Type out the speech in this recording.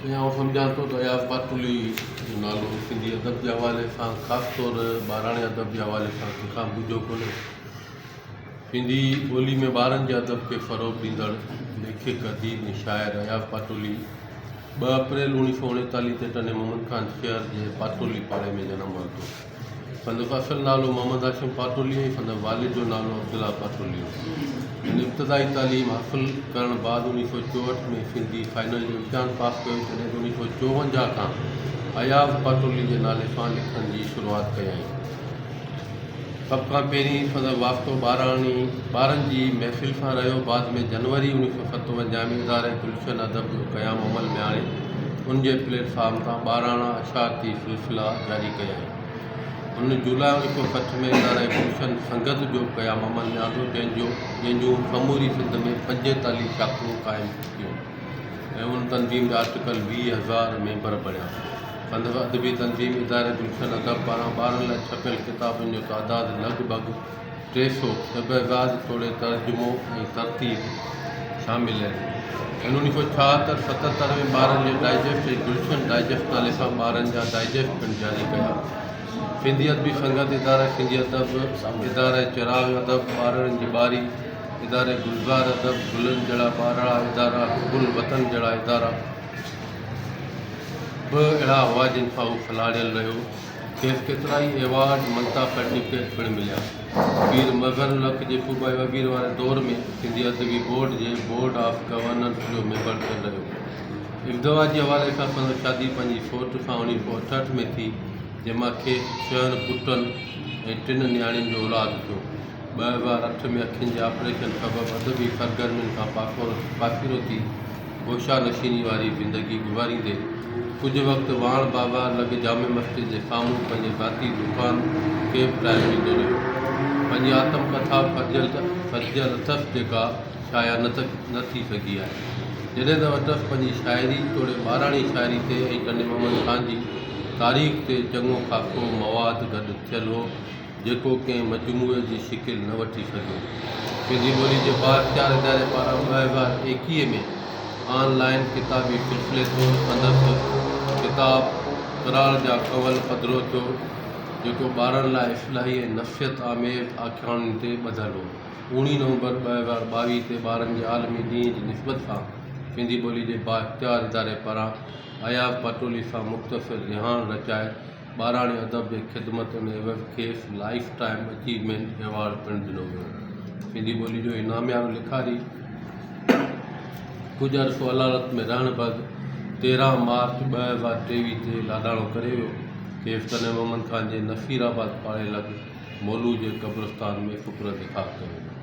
سائين آئون سمجهان ٿو ته اياز پاتولي جو نالو سنڌي ادب جي حوالي سان خاص طور ٻاراڻي ادب جي حوالي سان ڪنهن کان ڳجهو ڪونهي. سنڌي ٻولي ۾ ٻارن جي ادب کي فروغ ڏيندڙ ليکڪ، اديب ۽ شاعر اياز پاتولي ٻه اپريل اوڻيهه سو اوڻيتاليهه تي ٽنڊي محمد خان شهر جي پاتولي پاڙي ۾ جنم ورتو. سندس اصل نالو محمد هاشم پاٽولي ۽ سندس والد جو نالو عبدالله پاٽولي هو. هن ابتدائي تعليم حاصل ڪرڻ بعد اوڻيهه سو 64 ۾ سنڌي فائنل جو امتحان پاس ڪيو، جڏهن ته اوڻيهه سو 54 کان اياز پاٽولي جي نالي سان لکڻ جي شروعات ڪيائين. سڀ کان پهرين سندس واسطو ٻاراڻي ٻارن جي محفل سان رهيو. بعد ۾ جنوري اوڻيهه سو 57 ۾ اداره گلشن ادب جو قيام عمل ۾ آڻي ان جي پليٽ فارم تان ٻاراڻا اشاعتي سلسلا جاري ڪيائين. هن جولاء اوڻيهه سو 60 ۾ اداره گلشن سنگت جو قيام عمل ۾ آندو، جنهن جو جنهن جون سموري سنڌ ۾ 45 شاخون قائم ٿيون ۽ ان تنظيم جا اٽڪل 20 هزار ميمبر بڻيا. سندس ادبي تنظيم اداره گلشن ادب پاران ٻارن لاء ڇپيل ڪتابن جو تعداد لڳ ڀڳ 300 طبعزاد توڙي ترجمو ۽ ترتيب شامل آهن. هن اوڻيهه سو 76، 77 ۾ ٻارن جي ڊائجسٽ ۽ گلشن ڊائجسٽ نالي سان ٻارن جا ڊائجسٽ پڻ جاري ڪيا. سنڌي ادبي سنگت، اداره سنڌي ادب، اداره چراغ ادب، ٻارڙن جي ٻاري، اداره گلزار ادب، گلن جهڙا ٻارڙا، اداره حب الوطن جهڙا ادارا به اهڙا هئا جن سان هو سلهاڙيل رهيو. کيس ڪيترائي ايوارڊ، مڃتا سرٽيفڪيٽ پڻ مليا. پير مظهر الحق جي صوبائي وزير واري دور ۾ سنڌي ادبي بورڊ جي بورڊ آف گورننس جو ميمبر پڻ رهيو. ازدواجي حوالي سان سندس شادي پنهنجي سوٽ سان اوڻيهه سو 68 ۾ ٿي، جنهن مان کيس ڇهن پٽن ۽ ٽن نياڻين جو اولاد ٿيو. 2008 ۾ اکين جي آپريشن سبب ادبي سرگرمين کان پاسيرو ٿي گوشه نشيني واري زندگي گذاريندي ڪجهه وقت واڻ بازار لڳ جامع مسجد جي سامهون پنهنجي ذاتي دڪان کي به ٽائيم ڏيندو رهيو. پنهنجي آتم ڪٿا سرجيل اٿس جيڪا شايع نه ٿي سگهي آهي. جڏهن ته وٽس پنهنجي شاعري توڙي ٻاراڻي شاعري تي ۽ ٽنڊي محمد خان جي تاريخ تي چڱو خاصو مواد گڏ ٿيل هو. جيڪو ڪنهن مجموعي جي شڪل نه وٺي سگهيو. سنڌي ٻولي جي بااختيار اداري پاران 2021 ۾ آن لائين ڪتابي سلسلي طور سندس ڪتاب ڪراڙ جا ڪنول پڌرو ٿيو، جيڪو ٻارن لاء اصلاحي ۽ نفسيت آميز آکاڻين تي ٻڌل هو. اوڻيهه نومبر 2022 تي ٻارن جي عالمي ڏينهن جي نسبت سان سنڌي ٻولي جي بااختيار اداري پاران اياز پاٽولي سان مختصر رهاڻ رچائي ٻاراڻي ادب جي خدمتن عيوض کيس لائيف ٽائيم اچيومينٽ ايوارڊ پڻ ڏنو ويو. سنڌي ٻولي جو هي ناميارو لکاري ڪجهه عرصو علالت ۾ رهڻ بعد 13 مارچ 2023 تي لاڏاڻو ڪري ويو. کيس ٽنڊي محمد خان جي نصير آباد پاڙي لڳ مولو جي قبرستان ۾ سپرد خاڪ ڪيو ويو.